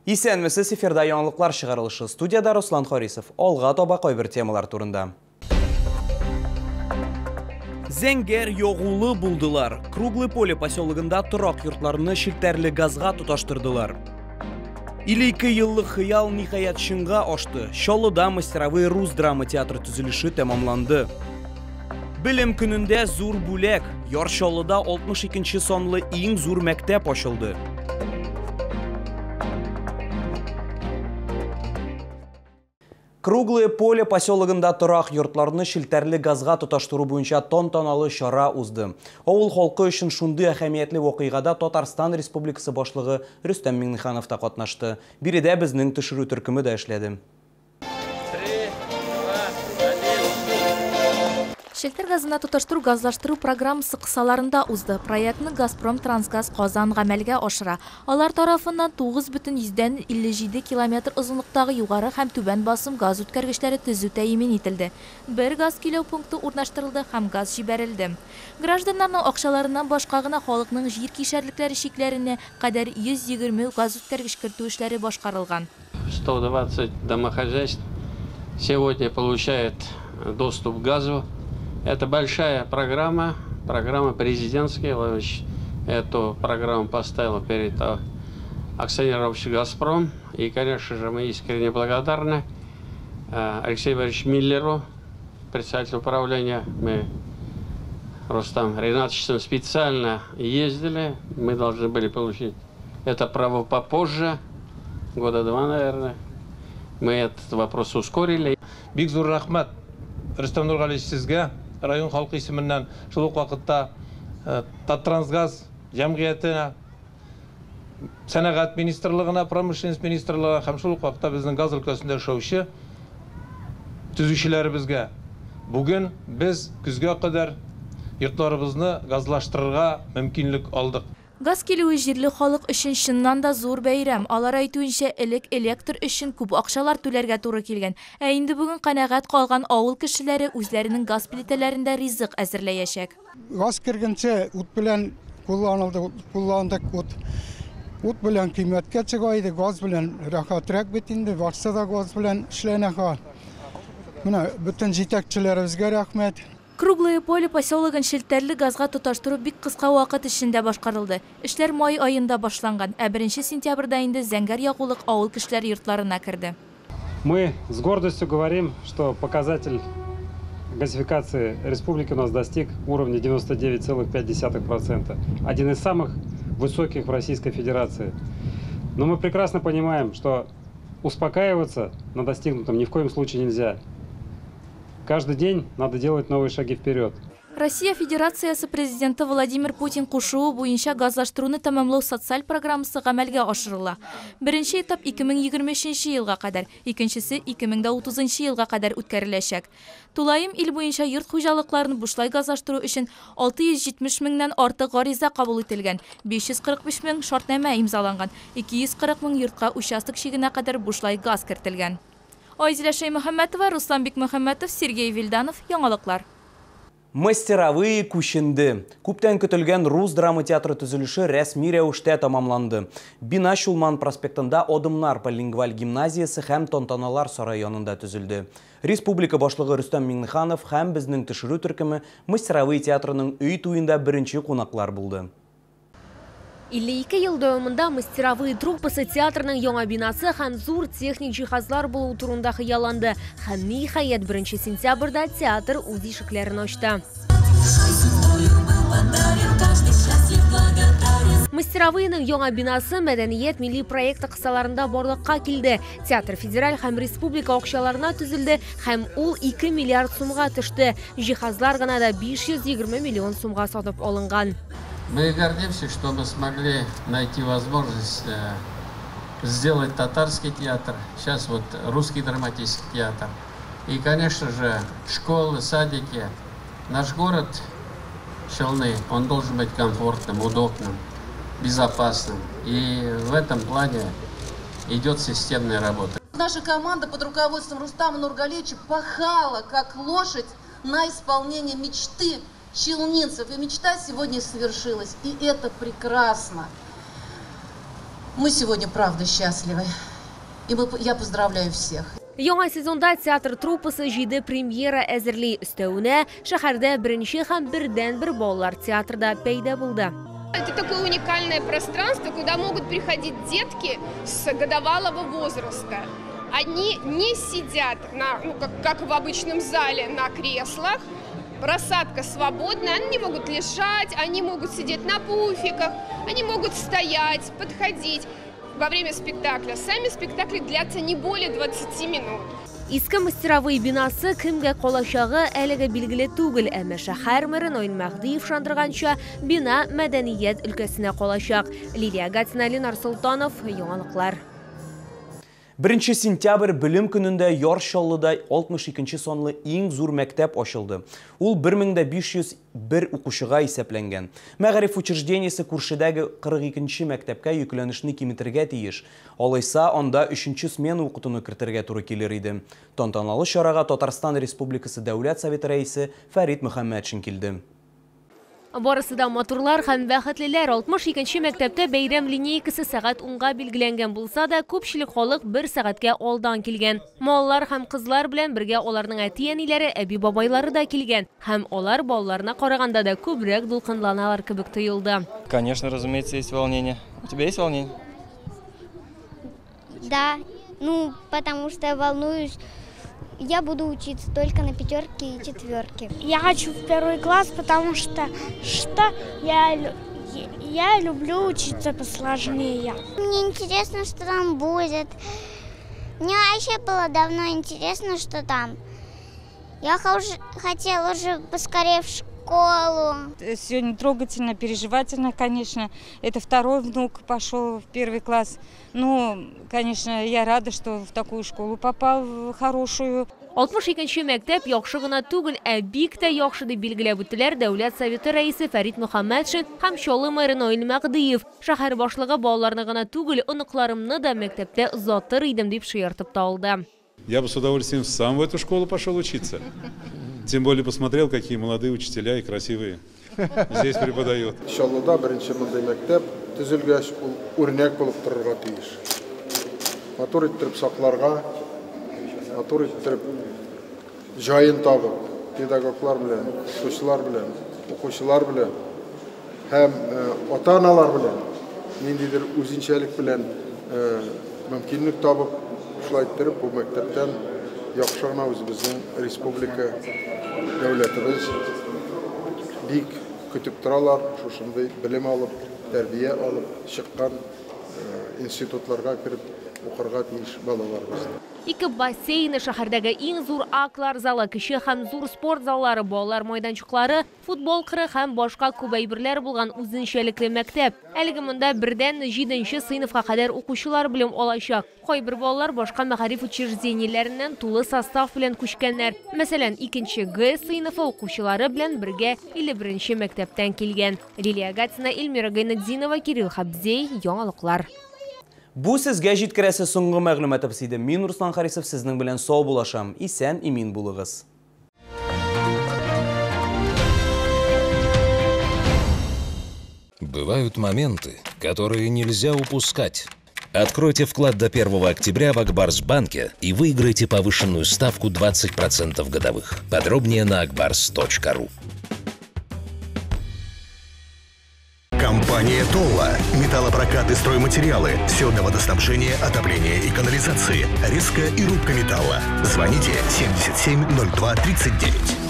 Исәнмесез, эфирда яңалыклар чыгарылышы. Студияда Руслан Харисов. Алга таба кайбер темалар турында. Зәңгәр ягулы булдылар. Круглый поле поселогында торак йортларны челтәрле газга тоташтырдылар. 52 еллык хыял ниһаять чынга ашты. Чаллыда мастеровые рус драма театры төзелеше тәмамланды. Белем көнендә зур бүләк. Яр Чаллыда 62 санлы иң зур мәктәп ачылды. Круглое поле поселогында торак йортларны челтәрле газга тоташтыру буенча тантаналы чара узды. Авыл халкы өчен шундый әһәмиятле вакыйгада Татарстан Республикасы башлыгы Рөстәм Миңнеханов та катнашты. Биредә безнең төшерү төркеме дә эшләде. Челтәр газына тоташтыру газлаштыру программасы кысаларында узды. Проектны Газпром Трансгаз Казан гамәлгә ашыра. Алар тарафыннан 9,57 километр озынлыктагы югары һәм түбән басым газ үткәргечләре төзү тәэмин ителде. Бер газ көйләү пункты урнаштырылды һәм газ җибәрелде. Гражданнарның акчаларыннан башка гына халыкның җир кишәрлекләре чикләренә кадәр 120 газ үткәргеч кертү эшләре башкарылган. 120 домохозяйств сегодня получает доступ к газу. Это большая программа, программа президентская. Владимир эту программу поставил перед акционером общества «Газпром». И, конечно же, мы искренне благодарны Алексею Борисовичу Миллеру, председателю управления. Мы Рустам Ринатовичем специально ездили. Мы должны были получить это право попозже, года два, наверное. Мы этот вопрос ускорили. Бик зур рәхмәт, Рөстәм Нургалиевич, сезгә, район халкы исеменнән, шул ук вакытта Таттрансгаз җәмгыятенә, сәнәгать министрлыгына, промышленность министрлыгына һәм шул ук вакытта безнең газ өлкәсендә эшләүче төзүчеләребезгә. Бүген без көзгә кадәр йортларыбызны газлаштырырга мөмкинлек алдык. Газ килүе җирле халык өчен чыннан да зур бәйрәм. Алар әйтүенчә, элек электр өчен күп акчалар түләргә туры килгән. Ә инде бүген канәгать калган авыл кешеләре үзләренең газ плитәләрендә ризык әзерләячәк. Газ кергәнче ут белән кулланылды, кулландык ут. Ут белән кыйммәткә чыга иде, газ белән рәхәтрәк бит инде, барсы да газ белән эшләнә. Менә бөтен җитәкчеләребезгә рәхмәт. Круглое поле поселогын челтәрле газга тоташтыру бик кыска вакыт эчендә башкарылды. Эшләр май аенда башланган, ә 1 сентябрьдә инде зәңгәр ягулык авыл кешеләре йортларына керде. Мы с гордостью говорим, что показатель газификации республики у нас достиг уровня 99,5%. Один из самых высоких в Российской Федерации. Но мы прекрасно понимаем, что успокаиваться на достигнутом ни в коем случае нельзя. Каждый день надо делать новые шаги вперед. Россия Федерациясе президенты Владимир Путин кушуы буенча газлаштыруны тәмамлау социаль программасы гамәлгә ашырыла. Беренче этап 2023 елга кадәр, икенчесе 2030 елга кадәр үткәреләчәк. Тулаем ил буенча йорт хуҗалыкларын бушлай газлаштыру өчен 670 меңнән артык гариза кабул ителгән, 545 мең шартнамә имзаланган, 240 мең йортка участок чигенә кадәр бушлай газ кертелгән. Айзилә Шәймөхәммәтова, Руслан Бикмөхәммәтов, Сергей Вильданов, Яңалыклар. Мастеровые күченде. Күптән көтелгән рус драма театры төзелеше рәсми рәвештә тәмамланды. Бина Чулман проспектында Адымнар полилингваль гимназиясе һәм Тантаналар сарае янында төзелде. Республика башлыгы Рөстәм Миңнеханов һәм безнең төшерү төркеме Мастеровые театрының өй туенда беренче кунаклар булды. 52 ел дәвамында мастеровые труппасы театрының яңа бинасы һәм зур техник җиһазлар булу турында хыялланды. Һәм ниһаять 1 сентябрьдә театр үз ишекләрен ачты. Мастеровыйның яңа бинасы мәдәният милли проекты кысаларында барлыкка килде. Театр федераль һәм республика акчаларына төзелде һәм ул 2 миллиард сумга төште. Җиһазлар гына да 520 миллион сумга сатып алынган. Мы гордимся, что мы смогли найти возможность сделать татарский театр, сейчас вот русский драматический театр. И, конечно же, школы, садики. Наш город Челны, он должен быть комфортным, удобным, безопасным. И в этом плане идет системная работа. Наша команда под руководством Рустама Нургалиевича пахала, как лошадь, на исполнение мечты челнинцев. И мечта сегодня совершилась. И это прекрасно. Мы сегодня, правда, счастливы. И я поздравляю всех. Яңа сезонда театр труппасы 7 премьера әзерли. Өстәвенә шәһәрдә беренче һәм бердәнбер балалар театрда пәйда булды. Это такое уникальное пространство, куда могут приходить детки с годовалого возраста. Они не сидят, как в обычном зале, на креслах. Рассадка свободная, они могут лежать, они могут сидеть на пуфиках, они могут стоять, подходить во время спектакля. Сами спектакли длятся не более 20 минут. Иске мастеровые бинасы кемгә калачагы әлегә билгеле түгел, әмма шәһәр мэры Наил Мәһдиев ышандырганча, бина мәдәният өлкәсенә калачак. Лилия Гатина, Ленар Солтанов, Яңалыклар. 1 сентябрь белем көнендә Яр Чаллыда 62 санлы иң зур мәктәп ачылды. Ул 1501 укучыга исәпләнгән. Мәгариф учреждениесе күршедәге 42 мәктәпкә йөкләнешне киметергә тиеш. Алайса анда 3 смена укытуны кертергә туры килер иде. Тантаналы чарага Татарстан Республикасы Дәүләт Советы рәисе Фәрит Мөхәммәтшин килде. Барысы да матурлар һәм бәхетлеләр. 62 мәктәптә бәйрәм линейкасы сәгать 10-га билгеләнгән булса да, күпчелек халык бер сәгатькә алдан килгән. Маллар һәм кызлар белән бергә аларның әти-әниләре, әби-бабайлары да килгән. Һәм алар балаларына караганда да күбрәк дулкынланалар кебек тоелды. Конечно, разумеется, есть волнение. У тебя есть волнение? Да, потому что я волнуюсь. Я буду учиться только на пятерке и четверке. Я хочу в первый класс, потому что я люблю учиться посложнее. Мне интересно, что там будет. Мне вообще было давно интересно, что там. Я хотела уже поскорее в школу. Сегодня трогательно, переживательно, конечно. Это второй внук пошел в первый класс. Конечно, я рада, что в такую школу попал, в хорошую. 62 мәктәп яхшы гына түгел, ә бик тә яхшы дип билгеләп үттеләр Дәүләт Советы рәисе Фәрит Мөхәммәтшин һәм Чаллы мэры Наил Мәһдиев. Шәһәр башлыгы балаларны гына түгел, оныкларымны да мәктәптә озатыр идем дип шаяртып та алды. Я бы с удовольствием сам в эту школу пошел учиться. Тем более посмотрел, какие молодые учителя и красивые здесь преподают. Чаллыда беренче мондый мәктәп төзелгәч, ул үрнәк булып торырга тиеш. Матур иттереп сакларга, матур иттереп җаен табып, педагоглар белән, укытучылар белән, укучылар белән һәм ата-аналар белән ниндидер үзенчәлек белән мөмкинлек табып, шулай иттереп бу мәктәптән яхшы гына үзебезнең республика дәүләтебез бик көтеп торалар, шушындый белем алып, тәрбия алып чыккан институтларга кереп укырга тиеш балаларыбыз. Ике бассейны, шәһәрдәге иң зур аклар залы, кече һәм зур спорт заллары, балалар майданчыклары, футбол кыры һәм башка күп әйберләр булган үзенчәлекле мәктәп. Әлеге монда бердән 7 сыйныфка кадәр укучылар белем алачак. Кайбер балалар башка мәгариф учреждениеләреннән тулы состав белән күчкәннәр. Мәсәлән, 2 Г сыйныфы укучылары белән бергә 51 мәктәптән килгән. Лилия Гатина, Эльмира Гайнетдинова, Кирилл Хабзей, Яңалыклар. Бу сезгә җиткерәсе соңгы мәгълүматыбыз иде. Мин Руслан Харисов сезнең белән сау булашам. Исән имин булыгыз. Бывают моменты, которые нельзя упускать. Откройте вклад до 1 октября в Акбарс-банке и выиграйте повышенную ставку 20% годовых. Подробнее на akbars.ru. Компания «Толла». Металлопрокат и стройматериалы. Все для водоснабжения, отопления и канализации. Резка и рубка металла. Звоните 77 02 39.